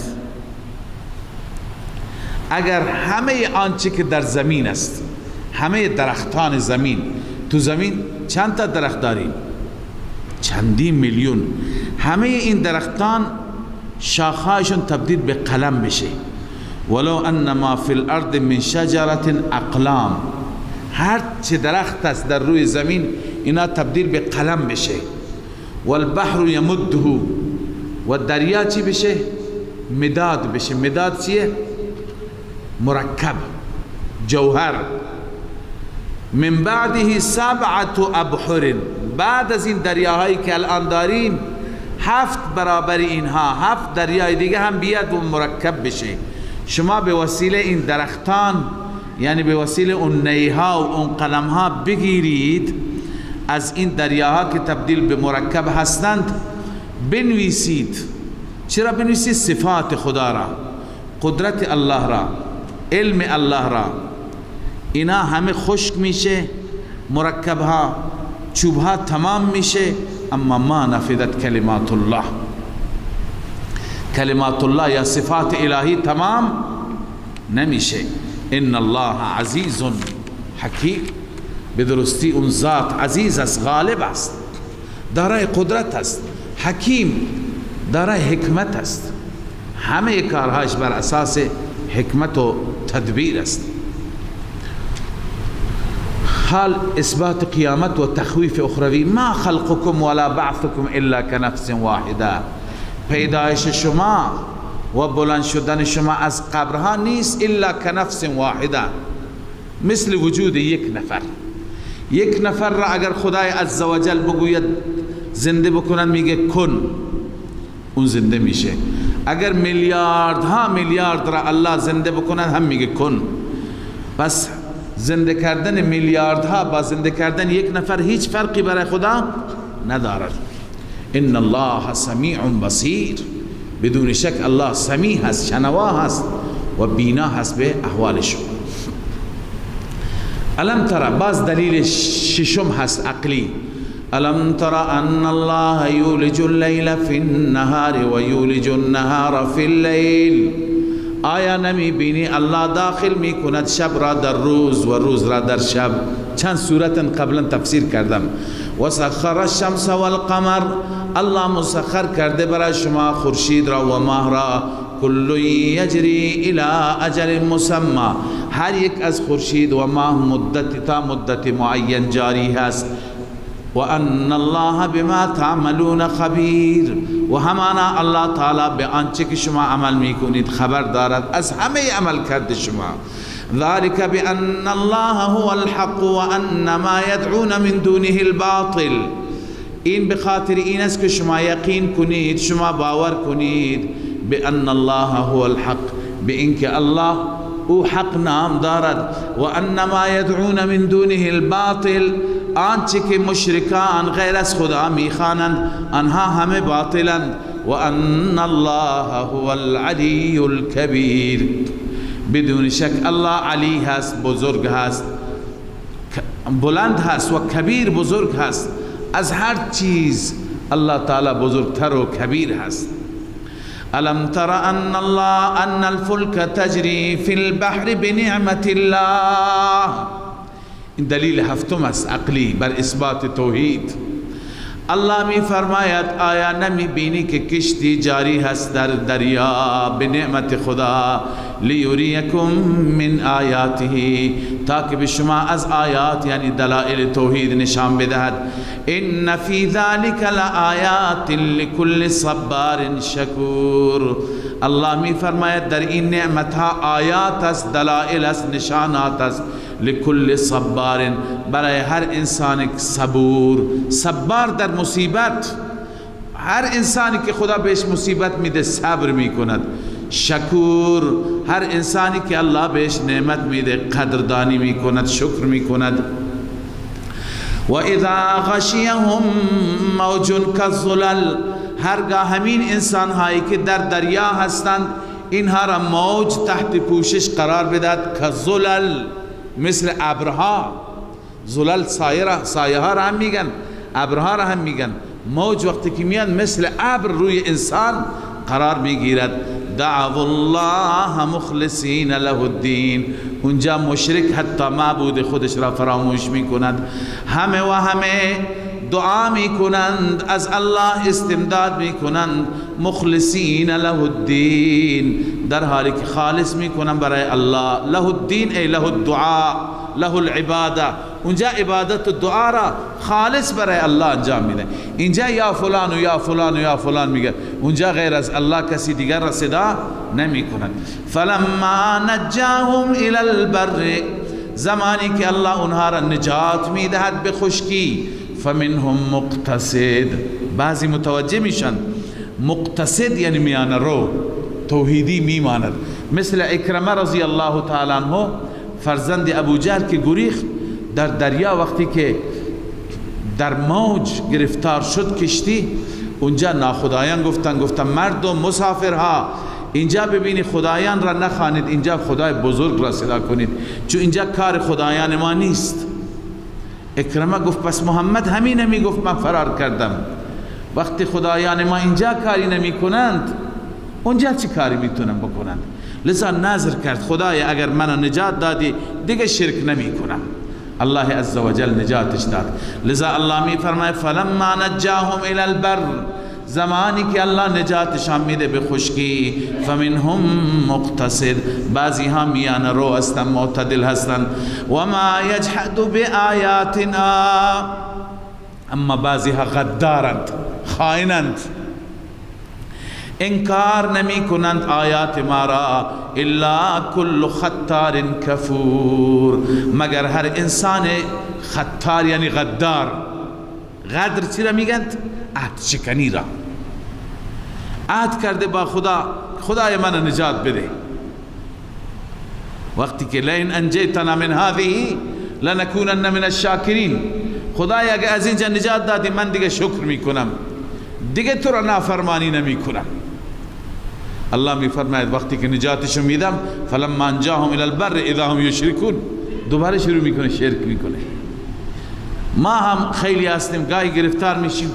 اگر همه آنچه که در زمین است، همه درختان زمین، تو زمین چند تا درخت داریم؟ چندین میلیون. همه این درختان شاخهایشون تبدیل به قلم بشه. ولو ان ما فی الارض من شجرة اقلام، هر چه درخت است در روی زمین اینا تبدیل به قلم بشه. والبحر یمده، و دریا چی بشه؟ مداد بشه. مداد چیه؟ مرکب، جوهر. من بعده سبعة ابحر، بعد از این دریاهایی که الان داریم 7 برابر اینها، 7 دریای دیگه هم بیاد و مرکب بشه. شما به وسیله این درختان، یعنی به وسیله اون نیها و اون قلمها بگیرید، از این دریاها که تبدیل به مرکب هستند بنویسید. چرا بنویسید؟ صفات خدا را، قدرت الله را، علم الله را. اینا همه خشک میشه، مرکبها، چوبها تمام میشه، اما ما نفدت کلمات الله، کلمات الله یا صفات الهی تمام نمیشه. ان الله عزیز حکیم، به درستی اون ذات عزیز است، غالب است، دارای قدرت است، حکیم دارای حکمت است، همه کارهاش بر اساس حکمت و تدبیر است. حال اثبات قیامت و تخویف اخروی، ما خلقکم ولا بعثکم الا کنفس واحده، پیدایش شما و بلند شدن شما از قبرها نیست الا کنفس واحده، مثل وجود یک نفر. یک نفر را اگر خدای عزوجل بگوید زنده بکنن، میگه کن، اون زنده میشه. اگر میلیاردها میلیارد را الله زنده بکنن هم میگه کن. پس زنده کردن میلیاردها با زنده کردن یک نفر هیچ فرقی برای خدا ندارد. ان الله سمیع بصیر، بدون شک الله سمیع هست، شنوا هست و بینا هست به احوال شما. الم ترى، باز دلیل ششم هست عقلی. الم ترى ان الله یولج اللیل فی النهار و یولج النهار فی اللیل، آیا نمی بینی الله داخل می کند شب را در روز و روز را در شب؟ چند صورت قبلا تفسیر کردم. و سخر الشمس والقمر، الله مسخر کرده برای شما خورشید را و ماه را. کل یجری الی اجل مسمى، هر یک از خورشید و ماه مدت تا مدت معین جاری هست. و ان الله بما تعملون خبیر، و همانا الله تعالی به آنچه که شما عمل میکنید خبر دارد، از همه عمل کرد شما. ذلك بان الله هو الحق و ان ما يدعون من دونه الباطل، این به خاطر این است که شما یقین کنید، شما باور کنید بان الله هو الحق، به اینکه الله او حق نام دارد. و ان ما يدعون من دونه الباطل، آنچه که مشرکان غیر از خدا میخوانند آنها همه باطلند. و ان الله هو العلی الکبیر، بدون شک الله علی هست، بزرگ هست، بلند هست و کبیر بزرگ هست، از هر چیز الله تعالی بزرگتر و کبیر هست. الم تر ان الله ان الفلك تجری فی البحر بنعمت الله، این دلیل هفتم است عقلی بر اثبات توحید. الله می فرماید آیا نمی بینی که کشتی جاری هست در دریا به نعمت خدا، لیوریکم من آیاته، تاکه به شما از آیات یعنی دلائل توحید نشان بدهد. ان فی ذلک لآیات لکل صبار شکور، الله می فرماید در این نعمت ها آیات است، دلائل است، نشانات است، لکل صبار، برای هر انسان صبور. صبار در مصیبت، هر انسانی که خدا بهش مصیبت میده صبر میکند. شکور، هر انسانی که الله بهش نعمت میده قدردانی میکند، شکر میکند. و اذا غشیهم موج کالظلل، هرگاه همین انسان هایی که در دریا هستند اینها را موج تحت پوشش قرار بدهد، کالظلل مثل ابرها، ظلل سایه ها را هم میگن، ابرها را هم میگن. موج وقتی که میان مثل ابر روی انسان قرار میگیرد. دعوا الله مخلصین له الدین، اونجا مشرک حتی معبود خودش را فراموش میکند، همه و همه دعا میکنند، از الله استمداد میکنند، مخلصین له الدین، در حالی که خالص میکنند برای الله. له الدین ای له الدعا، له العباده، اونجا عبادت و دعا را خالص برای الله انجام میده. اینجا یا فلان و یا فلان و یا فلان میگه، اونجا غیر از الله کسی دیگر را صدا نمیکند. فلما نجاهم الی البر، زمانی که الله اونها را نجات میدهد به خشکی، فمنهم مقتصد، بعضی متوجه میشن. مقتصد یعنی میانه رو، توحیدی میماند، مثل اکرمه رضی الله تعالی عنه فرزند ابو جهل که گریخت در دریا، وقتی که در موج گرفتار شد کشتی، اونجا ناخدایان گفتن مردم مسافرها اینجا ببینی خدایان را نخوانید، اینجا خدای بزرگ را صدا کنید، چون اینجا کار خدایان ما نیست. اکرمه گفت پس محمد همین می گفت من فرار کردم، وقتی خدایان ما اینجا کاری نمی کنند اونجا چی کاری میتونن بکنند؟ لذا نظر کرد خدای اگر منو نجات دادی دیگه شرک نمی کنم. الله عزوجل نجاتش داد. لذا الله می فرماید فلما نجاهم الی البر، زمانی که الله نجاتشان میده به خشکی، فمنهم مقتصد، بعضی ها میان رو هستن، معتدل هستن. و ما یجحد بآیاتنا، اما بعضی ها غدارند، خائنند، انکار نمی کنند آیات ما را، الا کل ختار کفور، مگر هر انسان ختار یعنی غدار. غدر چی را میگند؟ عهد شکنی را. عهد کرده با خدا، خدای من نجات بده، وقتی که لئن انجیتنا من هذه لنکونن من الشاکرین، خدای اگه از اینجا نجات دادی من دیگه شکر میکنم. دیگه تو را نافرمانی نمی کنم. الله میفرماید وقتی که نجاتشو میدم، فلما انجاهم الى البر اذا هم یشرکون، دوباره شروع میکنه شرک میکنه. ما هم خیلی هستیم، گاهی گرفتار میشیم،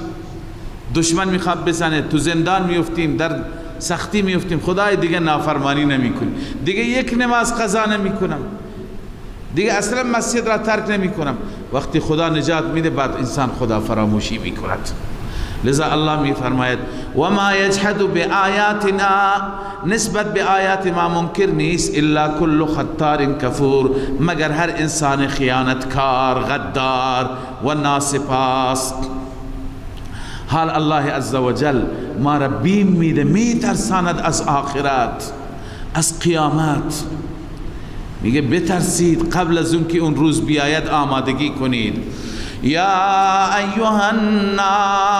دشمن میخواد بزنه، تو زندان میفتیم، در سختی میفتیم، خدای دیگه نافرمانی نمیکنی، دیگه یک نماز قضا نمیکنم، دیگه اصلا مسجد را ترک نمیکنم. وقتی خدا نجات میده بعد انسان خدا فراموشی میکند. لذا الله میفرماید و ما یجحد بآیاتنا، نسبت به آیات ما منکر نیست، الا کل ختار کفور، مگر هر انسان خیانتکار، غدار و ناسپاس. حال الله عزوجل ما را بیم میده، میترساند از آخرت، از قیامت. میگه بترسید قبل از اون که اون روز بیاید آمادگی کنید. یا ایها الناس،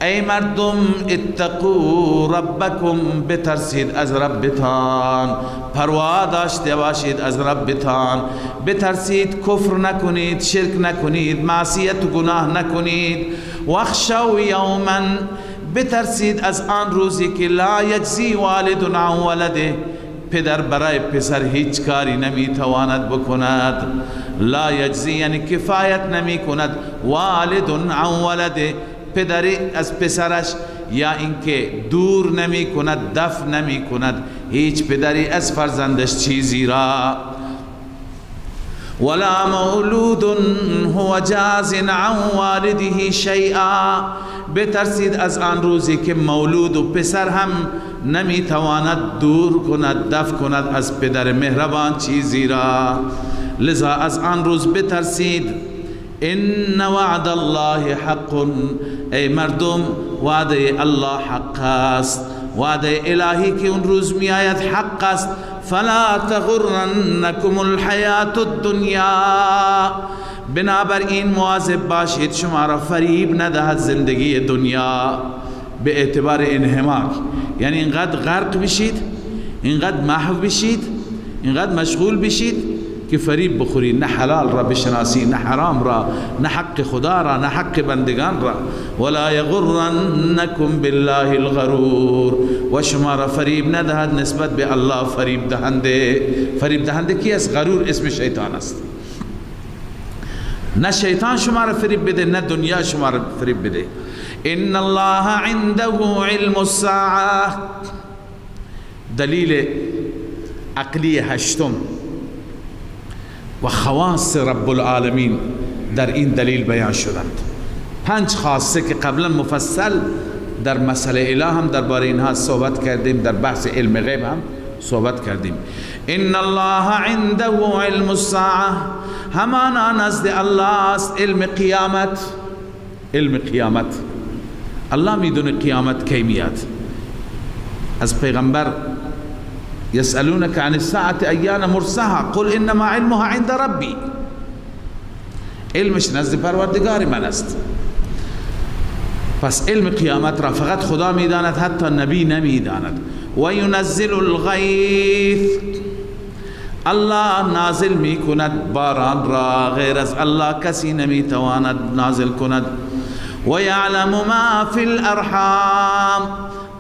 ای مردم، اتقوا ربکم، بترسید از ربتان، پروا داشته باشید از ربتان، بترسید، کفر نکنید، شرک نکنید، معصیت و گناه نکنید. واخشوا یوما، بترسید از آن روزی که لا یجزی والد عن ولده، پدر برای پسر هیچ کاری نمیتواند بکند. لا یجزی یعنی کفایت نمی کند، والد عن ولده، پدری از پسرش، یا اینکه دور نمی کند، دفع نمی کند هیچ پدری از فرزندش چیزی را. ولا مولود هو جاز عن والده شیئا، بترسید از آن روزی که مولود و پسر هم نمیتواند دور کند، دفع کند از پدر مهربان چیزی را. لذا از آن روز بترسید. ان وعد الله حق، ای مردم وعده الله حق است، وعده الهی که اون روز می آید حق است. فلا تغرنکم الحیات الدنیا، بنابراین مواظب باشید شما را فریب ندهد زندگی دنیا به اعتبار انهماک، یعنی اینقدر غرق بشید، اینقدر محو بشید، اینقدر مشغول بشید که فریب بخورید، نه حلال را بشناسی، نه حرام را، نه حق خدا را، نه حق بندگان را. ولا یغرنکم بالله الغرور، و شما را فریب ندهد نسبت به الله فریب دهنده. فریب دهنده کی است؟ غرور اسم شیطان است. نه شیطان شما را فریب بده، نه دنیا شما را فریب بده. ان الله عنده علم الساعه. دلیل عقلی هشتم و خواص رب العالمین در این دلیل بیان شدند. 5 خاصه که قبلا مفصل در مسئله اله هم درباره اینها صحبت کردیم، در بحث علم غیب هم صحبت کردیم. ان الله عنده علم الساعه، همانا نزد الله است علم قیامت. علم قیامت، الله میدونه قیامت کی میاد. از پیغمبر يسألونك عن الساعة أيان مرساها قل إنما علمها عند ربي، علمش نزد پروردگار من است. پس علم قیامت را فقط خدا میداند، حتی نبی نمیداند. و ینزل الغیث، الله نازل میکند باران را، غیر از الله کسی نمیتواند نازل کند. و یعلم ما فی الارحام،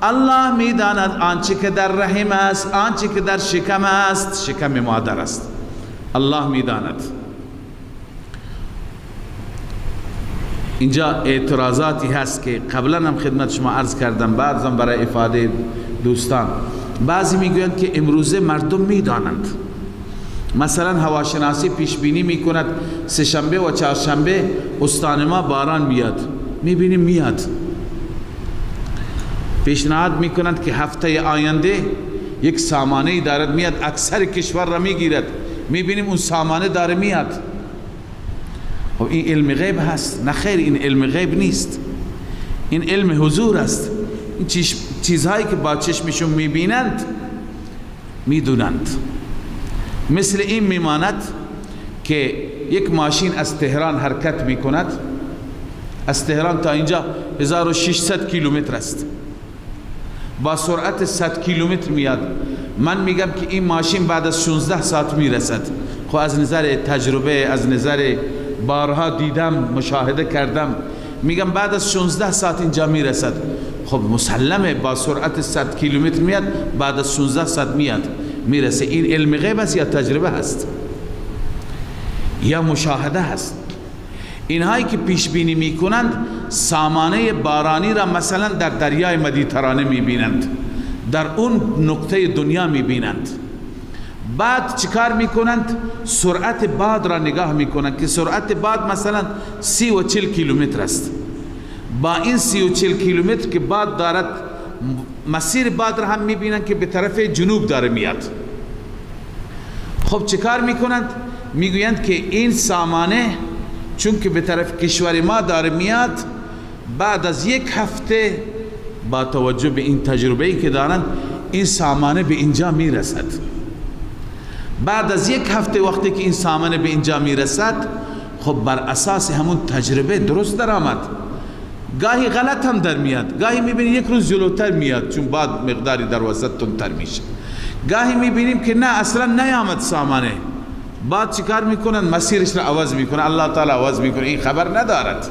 الله میداند آنچه که در رحم است، آنچه که در شکم است، شکم مادر است، الله میداند. اینجا اعتراضاتی هست که قبلا هم خدمت شما عرض کردم، بعضم برای افاده دوستان. بعضی میگویند که امروزه مردم میدانند، مثلا هواشناسی پیش بینی میکند سه شنبه و چهارشنبه استان ما باران میاد، میبینیم میاد. پیشنهاد میکنند که هفته آینده یک سامانه دارد میاد، اکثر کشور را میگیرد، میبینیم اون سامانه داره میاد. خب این علم غیب هست؟ نه خیر، این علم غیب نیست، این علم حضور است. این چیزهایی که با چشمشون میبینند میدونند. مثل این میماند که یک ماشین از تهران حرکت میکند، از تهران تا اینجا 1600 کیلومتر است، با سرعت 100 کیلومتر میاد. من میگم که این ماشین بعد از 16 ساعت میرسد. خب از نظر تجربه، از نظر بارها دیدم، مشاهده کردم، میگم بعد از 16 ساعت اینجا میرسد. خب مسلمه با سرعت 100 کیلومتر میاد، بعد از 16 ساعت میاد میرسه. این علم غیب است یا تجربه هست یا مشاهده هست؟ اینهایی که پیش بینی میکنند سامانه بارانی را مثلا در دریای مدیترانه میبینند، در اون نقطه دنیا میبینند. بعد چیکار میکنند؟ سرعت باد را نگاه میکنند که سرعت باد مثلا 30 و 40 کیلومتر است. با این 30 و 40 کیلومتر که باد دارد، مسیر باد را هم میبینند که به طرف جنوب داره میاد. خب چیکار میکنند؟ میگویند که این سامانه چون که به طرف کشور ما داره میاد، بعد از یک هفته با توجه به این تجربه‌ای که دارند این سامانه به اینجا میرسد. بعد از یک هفته وقتی که این سامانه به اینجا میرسد، خب بر اساس همون تجربه درست در آمد. گاهی غلط هم در میاد، گاهی میبینی یک روز جلوتر میاد چون بعد مقداری در وسط تندتر میشه. گاهی میبینیم که نه، اصلا نیامد سامانه. بعد چیکار میکنن؟ مسیرش را عوض میکنه، الله تعالی عوض میکنه، این خبر ندارد.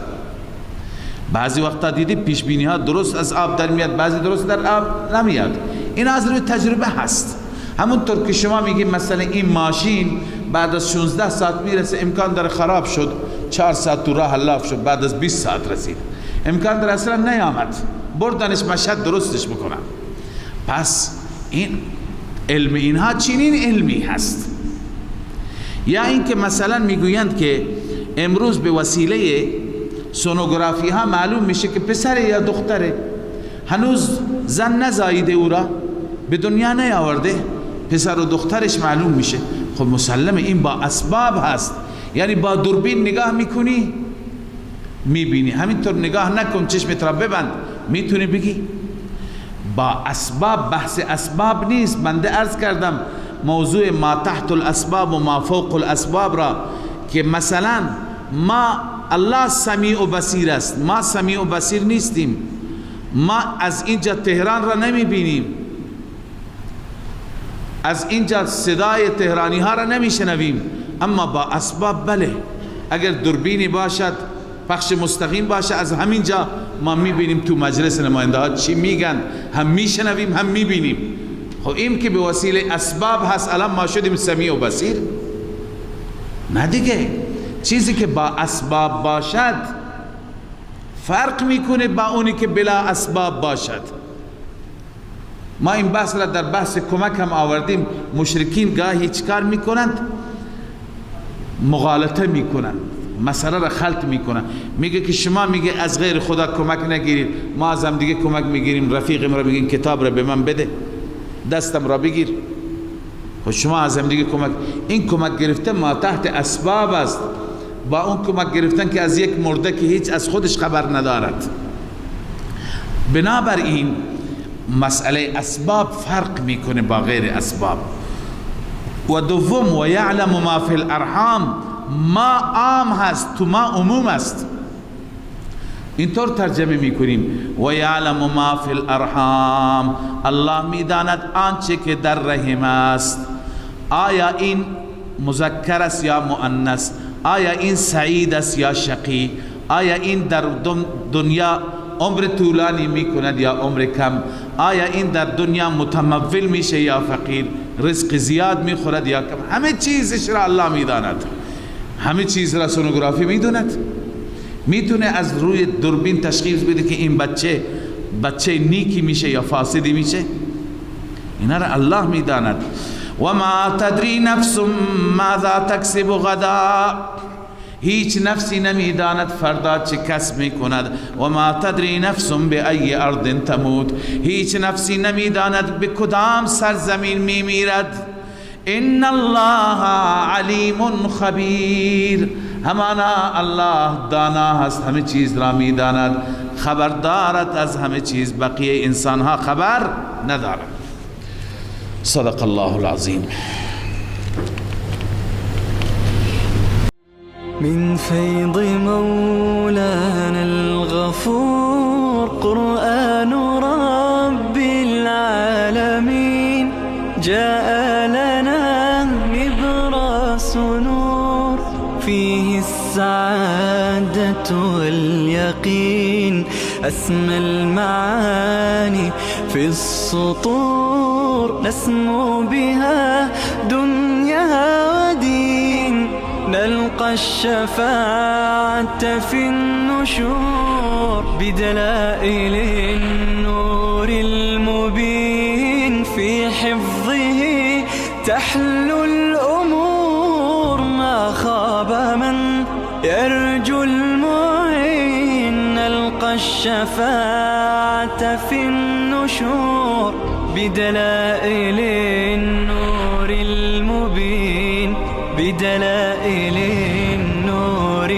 بعضی وقتا دیدی پیش بینی ها درست از آب در میاد، بعضی درست در آب نمیاد. این از روی تجربه هست. همونطور که شما میگی مثلا این ماشین بعد از 16 ساعت میرسه، امکان داره خراب شد، 4 ساعت تو راه لاف شد، بعد از 20 ساعت رسید. امکان داره اصلا نیامد، بردنش مشهد درستش بکنن. پس این علم اینها چنین علمی هست. یا اینکه مثلا میگویند که امروز به وسیله سونوگرافی ها معلوم میشه که پسر یا دختره، هنوز زن نزاییده، او را به دنیا نیاورده، پسر و دخترش معلوم میشه. خب مسلم این با اسباب هست، یعنی با دوربین نگاه میکنی میبینی، همینطور نگاه نکن چشمت را ببند میتونی بگی. با اسباب، بحث اسباب نیست. بنده عرض کردم موضوع ما تحت الاسباب و ما فوق الاسباب را که مثلا ما الله سمیع و بصیر است، ما سمیع و بصیر نیستیم. ما از اینجا تهران را نمی بینیم، از اینجا صدای تهرانی ها را نمی شنویم، اما با اسباب بله، اگر دوربینی باشد، پخش مستقیم باشه، از همینجا ما میبینیم تو مجلس نماینده ها چی میگن، هم میشنویم هم میبینیم. خب این که به وسیله اسباب هست، الان ما شدیم سمیع و بصیر؟ نه دیگه. چیزی که با اسباب باشد فرق میکنه با اونی که بلا اسباب باشد. ما این بحث را در بحث کمک هم آوردیم. مشرکین گاهی چکار میکنند؟ مغالطه میکنند، مسئله را خلط میکنن. میگه که شما میگه از غیر خدا کمک نگیرید، ما از هم دیگه کمک میگیریم. رفیقم را میگیم کتاب را به من بده، دستم را بگیر. خب شما از هم دیگه کمک، این کمک گرفتن ما تحت اسباب است با اون کمک گرفتن که از یک مرده که هیچ از خودش خبر ندارد. بنابراین مسئله اسباب فرق میکنه با غیر اسباب. و دوم و یعلم ما فی الارحام، ما عام هست، تو ما عموم است. اینطور ترجمه میکنیم و یعلم ما فی الارحام، الله میداند آنچه که در رحم است. آیا این مذکر است یا مؤنث؟ آیا این سعید است یا شقی؟ آیا این در دنیا عمر طولانی میکند یا عمر کم؟ آیا این در دنیا متمول میشه یا فقیر؟ رزق زیاد میخورد یا کم؟ همه چیزش را الله میداند. همه چیز را سونوگرافی میدوند، میتونه از روی دوربین تشخیص بده که این بچه بچه نیکی میشه یا فاسدی میشه. اینا را الله میداند. و ما تدری نفس ماذا تکسب غدا، هیچ نفسی نمیداند فردا چه کسب میکند. و ما تدری نفس به ای ارض تموت، هیچ نفسی نمیداند به کدام سرزمین میمیرد. ان الله علیم خبیر، همانا الله دانا هست، همه چیز را میداند، خبر دارد از همه چیز، بقیه انسان ها خبر ندارد. صدق الله العظیم. من فيض مولانا الغفور قرآن رب العالمين جاء لنا نبراس نور فيه السلام. السعادة واليقين، أسمى المعاني في السطور، نسمو بها دنيا ودين، نلقى الشفاعة في النشور، بدلائل النور المبين، في حفظه تحلو الأمور، ما خاب من يرجو المعين، نلقى الشفاعة في النشور، بدلائل النور المبين، بدلائل النور